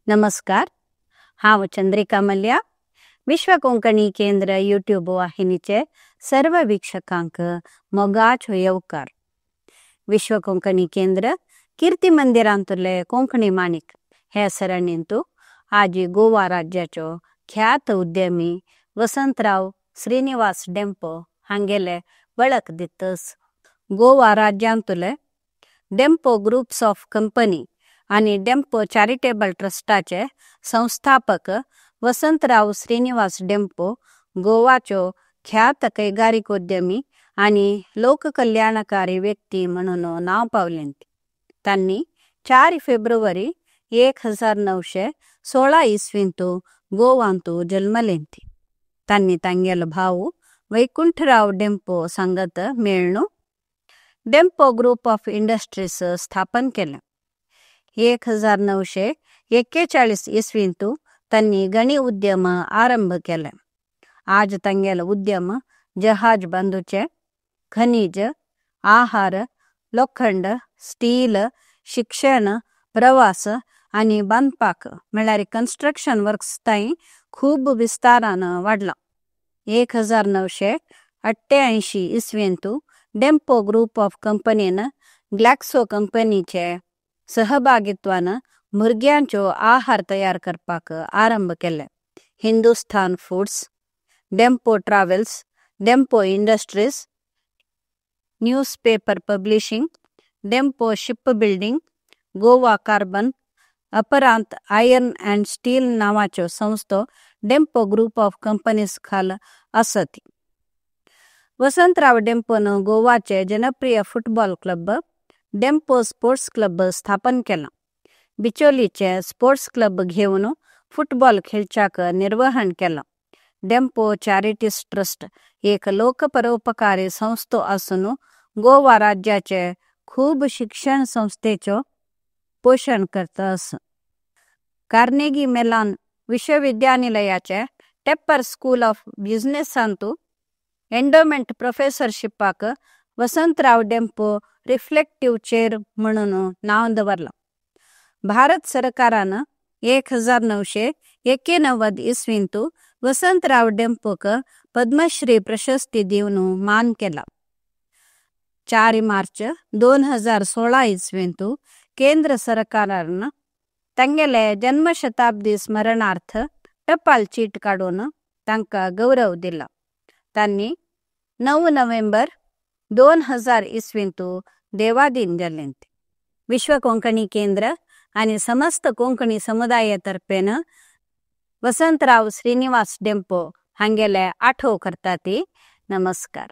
नमस्कार, हांव चंद्रिका मल्या, विश्व कोंकणी केंद्र यूट्यूब वाहिनीचे सर्व वीक्षकांक मोगाचो येवकार। विश्व कोंकणी केंद्र कीर्ती मंदिरांतुले कोंकणी माणिक हे सरणींतु आज गोवा राज्याचो ख्यात उद्यमी वसंतराव श्रीनिवास डेम्पो हांगेले वळख दितस। गोवा राज्यांतुले डेम्पो ग्रुप्स ऑफ कंपनी आनी डेम्पो चॅरिटेबल ट्रस्टाचे संस्थापक वसंतराव श्रीनिवास डेम्पो गोवाचो ख्यात कैगारिकोद्यमी आनी लोककल्याणकारी व्यक्ती म्हणून नाव पावलें। तांणी 4 फेब्रुवारी 1916 इस्वींतु गोवांतु जन्मलें। तांणी तांगेलो भाऊ वैकुंठराव डेम्पो सांगत मेळनु डेम्पो ग्रुप ऑफ इंडस्ट्रीज स्थापन केलें। 1941 इस्वींतु तांणी गणी उद्यम आरंभ केले। आज तांगेलो उद्यम जहाज बांदुचे, खनिज, आहार, लोखंड, स्टील, शिक्षण, प्रवास आनी बांदपाक म्हळ्यार कन्स्ट्रक्शन वर्क्स ताई खूब विस्तारान वाडला। 1988 इस्वींतु डेम्पो ग्रुप ऑफ कंपनीन ग्लॅक्सो कंपनीचे सहभागित्वान भुरग्यांचो आहार तयार करपाक आरंभ केले। Hindustan foods, Dempo travels, Dempo industries, newspaper publishing, Dempo ship building, Goa carbon, अपरांत आयर्न अँड स्टील नावाच्यो संस्थो डेम्पो ग्रुप ऑफ कंपनीज खाल आसत। वसंतराव डेम्पोन गोवाचे जनप्रिय football club Dempo sports club स्थापन केला। बिचोलीचे स्पोर्ट्स क्लब घेवन फुटबॉल खेळच्याक निर्वहण केला। डेम्पो चॅरिटीज ट्रस्ट एक लोकपरोपकारी संस्थो आसून गोवा राज्याचे खूब शिक्षण संस्थेचो पोषण करता आसा। कार्नेगी मेलॉन विश्वविद्यानिलयाचे टेप्पर स्कूल ऑफ बिझनेसांतु एंडोमेंट प्रोफेसरशिपाक वसंतराव डेम्पो रिफ्लेक्टिव्ह चेअर म्हणून नाव दवरला। भारत सरकारान 1991 इस्वींतु वसंतराव डेम्पोक पद्मश्री प्रशस्ती दिवन मान केला। 4 मार्च 2016 इस्वींतु केंद्र सरकारान तांगेले जन्मशताब्दी स्मरणार्थ टपाल चीट काडून तांका गौरव दिला। तांणी 9 नोव्हेंबर 2000 इस्वींतु देवाधीन जालें। विश्व कोंकणी केंद्र आनी समस्त कोंकणी समुदायातर्फेन वसंतराव श्रीनिवास डेम्पो हांगेले आठव करता ती। नमस्कार।